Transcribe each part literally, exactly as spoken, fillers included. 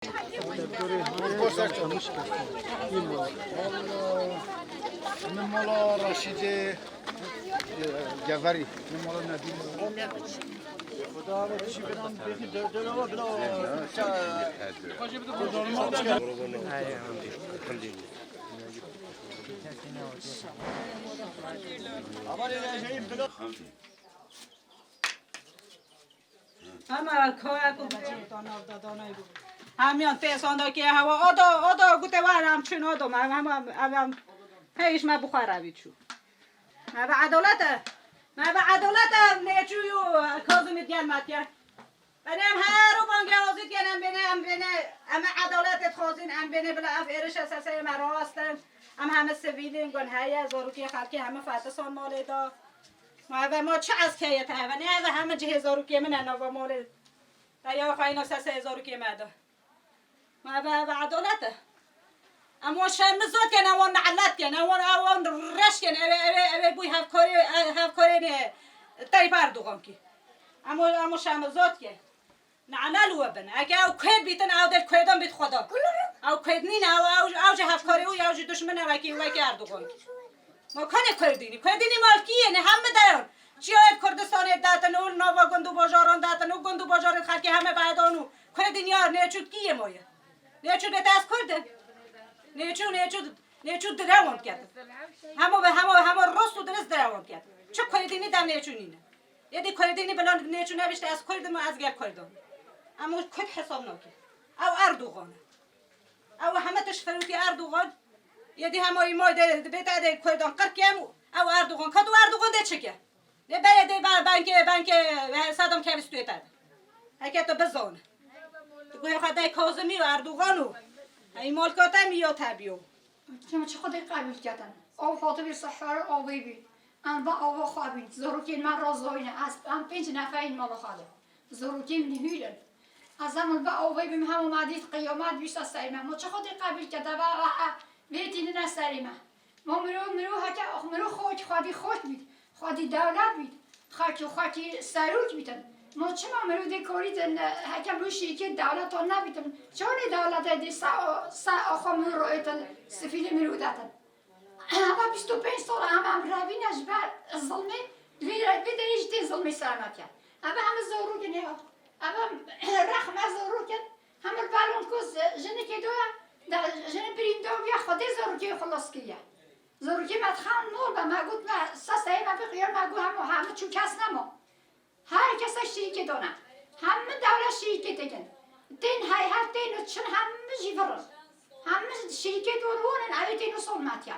Min mala Reşîdê, e, Geverî. Min mala Nedîm. Ama koya ku bicê to nav da danay bû. Hemiyan têsan da ki hewa odo, odo gute war em çin odo, me hem, hem, hem, hem, he iş me buxar evi çû. Me ve edalet e. Me ve edalet e, neçû yu, Kazim id gel me diye. Em her û bangê azî diye, em bêne, em bêne, em edalet id xwazin, em bêne bila ev êriş e seseyê me rast in. Em heme sivîlin, gun heye, zarokê xelkê heme fetisan malê da. Ma eve ma çi eskeye te eve? Ne eve heme cihê zarokê min e nava malê. Te ya xwe ina seseyê zarokê me da. Ma eve, eve edalet e. Em wan şermizot ken, em wan nelet ken, em wan, em wan reş ken, eve, eve, eve bûy hevkarê, hevkarê ne Tayyip Erdogan ki. Em wan, em wan şermizot ken. Nelet we bin. Eke ew Kurd bîtin, ew del Kurdan bît xwe da. Ew Kurd nîne, ew, ew, ew ji hevkarê û ew ji duşmin e wekî, wekî Erdogan ki. Ma kanê Kurdînî? Kurdînî mal kî yê? Ne hemî deyan. Çiyayê Kurdistanê datin û nava gund û bajaran datin û gund û bajarên xelkê heme bedan û Kurdîn ya nêçût kî yê ma ye? Nêçût bê te ez Kurd im? Nêçû, nêçû, nêçû direwand ketin. Hemo ve hemo, hemo rost û dirist direwand ketin. Çi Kurdînî dev nêçû nîne. Yedî Kurdînî bilan nêçû nebişte ez Kurd im û ez gel Kurdan. Em û Kurd hesab nake. Ew Erdogan e. Ew heme tişt ferûkî Erdogan. Yedî hema îmay de dibê te de Kurdan qir kem û ew Erdogan kat û Erdogan de çike. Ne bere de ben, benke, benke, e, Sedam kevî stûyê te de. Heke tu bizane. Tu guhê xwe dey Kazimî û Erdogan û ey malkate mî ya te biyo. Çima çi Xwedê qebûl ketin? Ew hatibî sehar avê bî. Em va ava xwe bîn. Zorokên me razoyne. Ez, em pênc neferîn mala xwe de. Zorokên min hûr in. Ez hemin va avê bîm, hema me dît qiyamet bîşta serê me. Ma çi Xwedê qebûl kete, va, va, e, vê tînine serê me. Ma mirov, mirov heke, mirov xwekî xwedî xweş bît, xwedî dewlet bît, xelkî, xwekî serok bîtin. Ma çima mirov dê korîtin, heke mirov şirîkê dewletan nebîtin? Çawa nê dewletê dê se, se axa mirov roêtin, sifîlê mirov detin? Hema bîst û pênc sal e, hema em revîne ji ber zilmê, vê, vê derê jî tê zilmê ser me dikin. Ev heme zorok in ya. Ev rexme zorok in. Hemir balon ku zi-, jinikê do, da, jini birîndar bûye, Xwedê zorokê xilas kiriye. Zorokê me dixan nor be, me got me, seseyê me bixuye, me got hemû, hemû çû kes nema. Her kese şirîkê dona. Hemû dewle şirîkê dikin. Tên heyher, tên û çin hemû jî vir in. Hemû şirîkê don wonin, ew ê tên û sol metiye.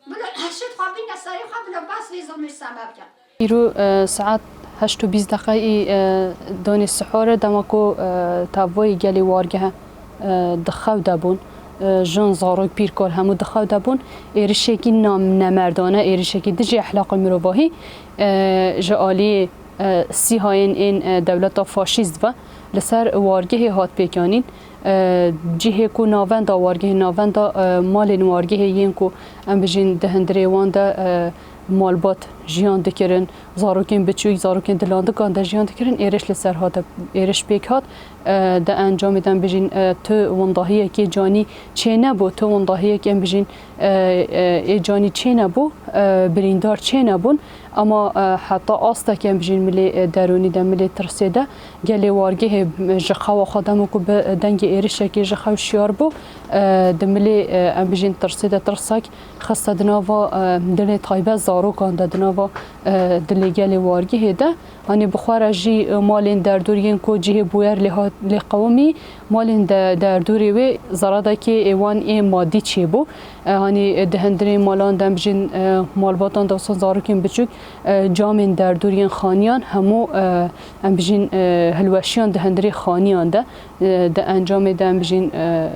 Bila şit xwe bîne serê xwe, bila bes vê zilmê ser me bikin. Îro, e, saet heşt û bîst deqeyî, e, danê sihore, dema ku, e, tevayê gelê wargehe, e, di xew de bûn, e, jin, zarok, pîr, kal hemû di xew de bûn. Êrişekî nam-, nemerdane, êrişekî dijî ehlaqê mirovahî, e, ji aliyê, e, sîhayên ên, e, dewleta faşîst ve li ser wargehê hat pêkanîn. E, cihê ku navenda wargehê, navenda, e, malên wargehê yên ku em bijîn di hundirê wan de, e, malbat jiyan dikirin, zarokên biçûk, zarokên di landikan de jiyan dikirin, êriş li ser hate, êriş pêk hat. E, di encamê de em bijîn, e, tu windahiyekê canî çê nebû, tu windahiyekê em bijîn, e, e, ê canî çê nebû, e, birîndar çê nebûn. Ama, e, heta astekê em bijîn milê, e, derûnî de, milê tirsê de, gelê wargehê, e, ji xewa xwe dema ku bi dengê êrişekê ji xew şiyar bû, e, di milê, e, em bijîn tirsê de tirsek xiste di nava, e, dilê taybet zarokan de, di nava, e, dilê gelê wargehê de. Hanî bi xwe re jî, e, malên derdor yên ku cihê bûyer lê hat, lê qewimî, malên de, derdorê wê zeradekê ê wan ê madî çêbû. E, hanî, e, di hundirê malan de em bijîn, e, malbatan de wisa zarokên biçûk, e, camên derdor yên xaniyan hemû, e, em bijîn, e, hilweşiyan di hundirê xaniyan de, e, di encamê de em bijîn, e,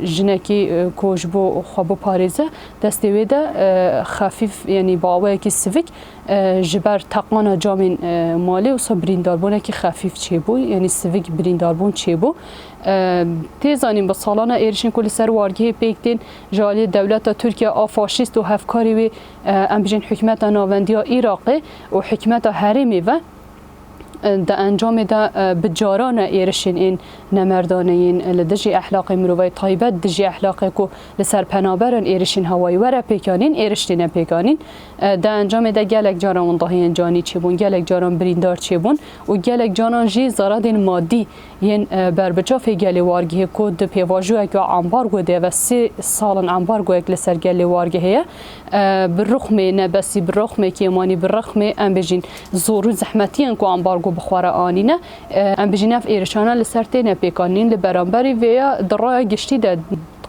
jinekî, e, ku ji bo xwe biparêze, destê wê de, e, xefîf, yanî bi awayekî sivik, e, ji ber teqana camên, e, malê wisa birîndarbûnekî xefîf çêbû, yanî sivik birîndarbûn çêbû. E, tê zanîn bi salana êrişên ku li ser wargehê pêk tên ji aliyê dewleta Tirkiye a faşîst û hevkarê wê, e, em bijîn hikûmeta navendî ya Iraqê û hikûmeta herêmê ve, Di encamê de, e, bi caran e êrişên ên nemerdaneyên li dijî ehlaqê mirovayê, taybet dijî ehlaqê ku li ser penaberan êrişên hewayî were pêkanîn, êriş têne pêkanîn. E, di encamê de gelek caran windahiyên canî çêbûn, gelek caran birîndar çêbûn û gelek caran jî zaradên madî yên, e, berbiçavê gelê wargehê ku di pêvajoyeke ambargo de ve sê sal in ambargoyek li ser gelê wargehê ye. E, bi rixmê nebesî, bi rixmê kêmanî, bi rixmê, em bêjin, zor û zehmetiyên ku ambargo bi xwe re anîne, e, em bêjin, ev êrişane li ser têne pêkanîn. Li beramberî vê ya di raya giştî de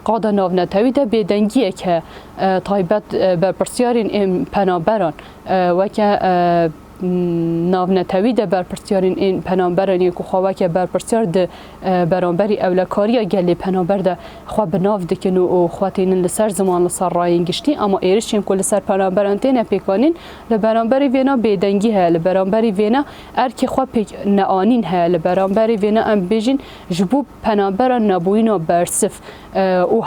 qada navnetewî de bêdengiyek heye, e, taybet, e, berpirsiyarên ên penaberan, e, weke, e, navnetewî de berpirsiyarên ên penaberan yên ku xwe weke berpirsiyar di, e, beramberî ewlekariya gelê penaber de xwe bi nav dikin û, û xwe tênin li ser ziman, li ser rayên giştî, ama êrişên ku li ser penaberan têne pêkanîn, li beramberî vêna bêdengî heye, li beramberî vêna erkê xwe pêk neanîn heye, li beramberî vêna em bêjin ji bo penaberan nebûyîna bersiv, e, û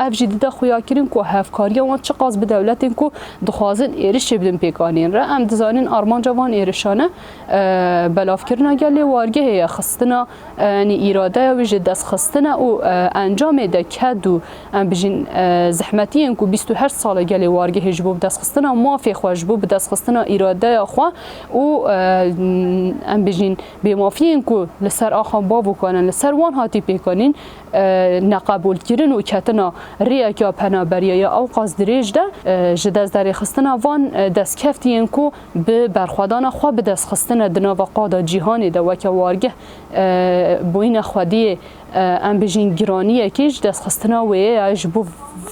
ev jî dide xuyakirin ku hevkariya wan çiqas bi dewletên ku dixwazin êrişê bidin pêkanîn re. Em dizanin armanca van êrişane, e, belavkirina gelê wargehê ye, xistina, e, yanî îradeya wî ji dest xistine û, e, encamê de ked û, em bijîn, e, zehmetiyên ku bîst û heşt sal e gelê wargehê ji bo bi dest xistina mafê xwe, ji bo bi dest xistina îradeya xwe û, e, em bijîn bêmafiyên ku li ser axa bavûkan e, li ser wan hatî pêkanîn, e, neqebûlkirin û ketina rêyeke ya penaberiya ya ewqas dirêj de, e, ji dest derêxistina van, e, destkeftiyên ku bi berxwedana xwe bi dest xistine di nava qada cîhanê de weke wargeh, e, bûyîne xwediyê, e, em bijîn giraniyekî ji dest xistina wê ye, ya ji bo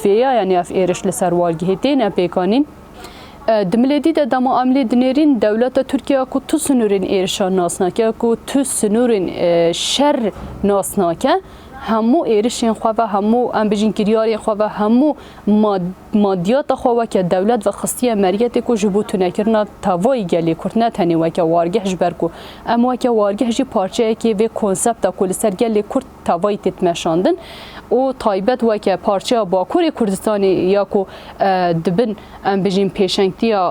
vê ya, yanî ev êriş li ser wargehê têne pêkanîn. E, di milê dî de dema em lê dinêrîn, dewleta Tirkiye ku tu sinûrên êrişan nas nake, ku tu sinûrên, e, şer nas nake, hemû êrişên xwe ve, hemû, em bijîn, kiryarên xwe ve, hemû mad-, madiyata xwe weke dewlet ve xistiye meriyetê ku ji bo tunekirina tevayî gelê Kurd, ne tenê weke wargeh, ji ber ku em weke wargeh jî parçeyekê vê konsepta ku li ser gelê Kurd tevayî têt meşandin û taybet weke parçeya Bakurê Kurdistanê ya ku, e, dibin, em bijîn, pêşengtiya,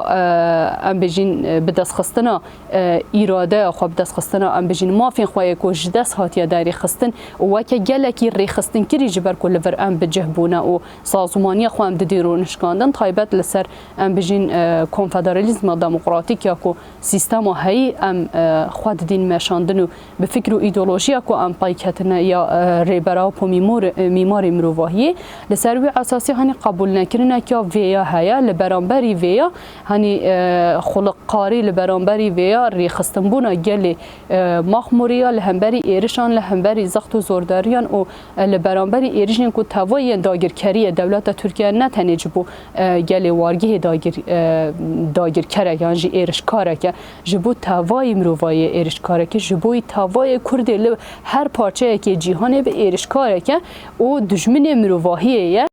e, em bijîn, e, bidestxistina, e, îradeya xwe, bidestxistina, em bijîn, mafên xwe yê ku ji dest hatiye derêxistin û weke gelekî rêxistinkirî ji ber ku li vir em bi cih bûne û sazûmaniya xwe em didîn rûnişkandin, taybet li ser, em bijîn, e, konfederalîzma demokratîk ya ku sîstema heyî em, e, xwe didîn meşandin û bi fikr û îdeolojiya ku em pey ketine ya, e, Rêber Apo mîmor-, e, mîmarê mirovahiyê, li ser wî esasî, hanî, qebûlnekirinek ya vê ya heye, li beramberî vê ya, hanî, e, xuliqkarî li beramberî vê ya rêxistinbûna gelê, e, Maxmûrê ya li hemberî êrişan, li hemberî zext û zordariyan û, e, li beramberî êrişên ku tevayî yên dagirkeriyê dewleta Tirkiye ne tenê ji bo, e, gelê wargehê dagir-, e, dagirkerek yan jî êrişkarek e. Ji bo tevayî mirovahiyê êrişkarek e, ji bo tevayê Kurdê li her parçeyekê cîhanê bi êrişkarek e û dijminê mirovahiyê ye.